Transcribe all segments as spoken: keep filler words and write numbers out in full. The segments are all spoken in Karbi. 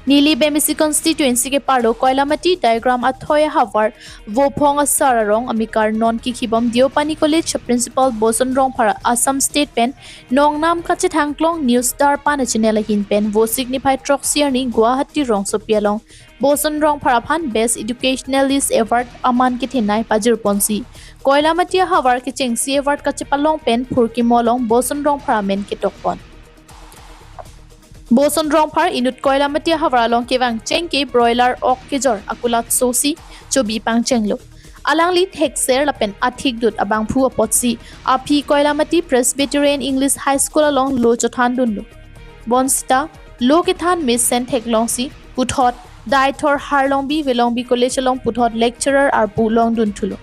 Neli Bemisi constituency ke parlo Koilamati Diagram Athoi ahavar Vophong Asar arong amekar non kekhibom Deopani College Principal Boson Rongphar Assam State pen nongnam kachethangklong News Darpan a channel ahin pen Vosik niphai throksi arni Guwahati rongsopi along Boson Rongphar aphan Best Educationalist Award aman kethenei pajirponsi Koilamati ahavar kechengsi award kachepalong pen phurkimo along Boson Rongphar amen ketokpon. Boson Rongphar inut Koilamati ahavar along kevang chengke broiler ok kejor akulat sosi chobi pangchenglo. Alangli thekser lapen athikdut abangphu apotsi aphi Koilamati Presbyterian English High School along lo chothandunlo. Bonsita lo kethan mesen theklongsi puthot Daithor Harlongbi Velongbi College along puthot lecturer arpu longdunthulo.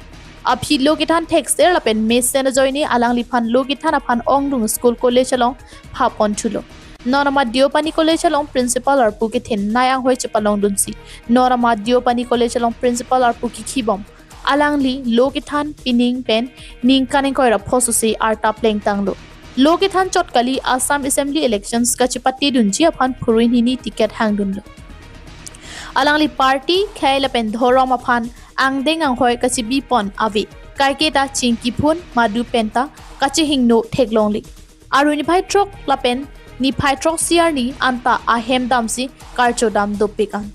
Aphi lo kethan thekser lapen mesen ajoine alangliphan lo kethan aphan ongdung school college along phaponthulo. Non amat Deopani College along principal arpu kethenei anghoi chepalongdunsi non amat Deopani College along principal arpu kekhibom alangli lo kethan pining pen ningkan ingkoi ra phosose arta plengtanglo. Lo kethan chot kali Assam Assembly Elections kachepatedunji aphan phurui hini ticket hangdunlo. Alangli party khei lapen dhorom aphan angdeng anghoi kachebipon ave. Kaiketa chingkiphun madu penta kachehingno theklongle. Arni niphai throk lapen niphai throksi arni anta ahem damsi karcho dam dopik an.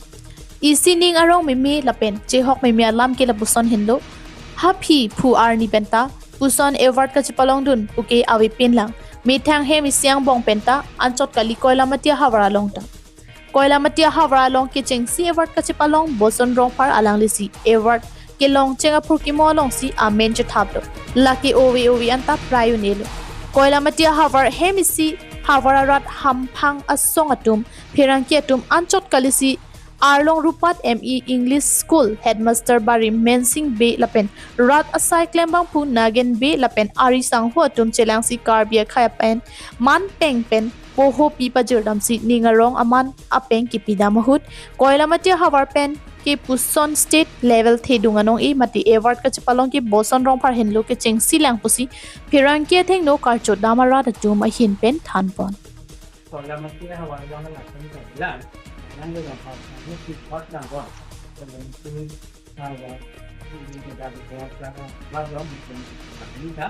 Isi ning arong meme lapen chehok meme alam ke lapuson henlo. Aphi phu arni penta puson award kachepalongdun puke avepinlang. Methang hem isi angbong penta anchot kali Koilamati ahavar along ta. Koilamati ahavar along kechengsi award kachepalong Boson Rongphar alanglisi award kelongcheng aphurkimo alongsi amen chethaplo. Lake ove ove anta prai un-elo. Koilamati ahavar hem isi havar arat hamphang asong atum pherangke atum anchot kalisi Arlong Rupat M E English School headmaster Bari Mensing Bey lapen rat asai klembangphu Nagen Bey lapen ari sangho atum chelangsi Karbi akhei apen man peng pen poho pi pajirdamsi ning arong aman apeng kipidam ahut Koilamati ahavar pen ke puson state level thedung anong-e mate award kachepalong ke Boson Rongphar henlo kechengsi lang pusi pherangke athengno karcho dam arat atum ahin pen thanpon. Koilamati ahavar along lason kailan, nang dalam hal ini sifat nangkon. Koilamati ahavar ini kita bicara tentang ahavar along bikin kita.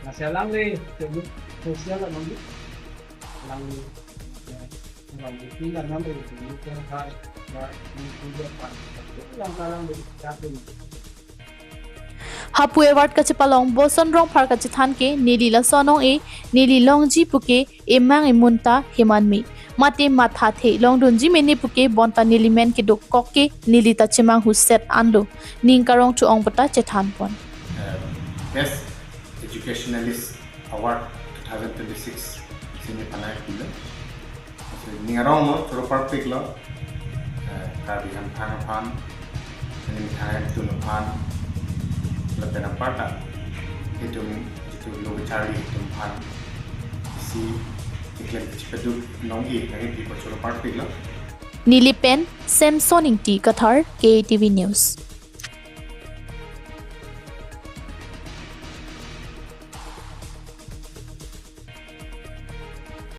Masih alangli, sosial alangli, alangli, alangli, alangli, alangli, alangli, Hapu award kachepalong Boson Rongphar kachethan ke neli laso anong-e, neli longji puke emang emun ta heman me. Mate mathathe longdunji mene puke bonta neli men keduk kok ke neli ta chemang huset anlo. Ning karong thu-ong puta chethanpon. Uh, Best Educationalist Award two thousand twenty-six sini panai pilo. Ning arong lo, choro parpik lo, eh, Karbi Hamphang aphan, ini methang ahem tun aphan, lapen aparta, itum, itum lo charli itum aphan, isi, iklem chipaduk nong-e, lagi pipo choro parpik lo. Neli pen, Samson Ingti Kathar, K T V News.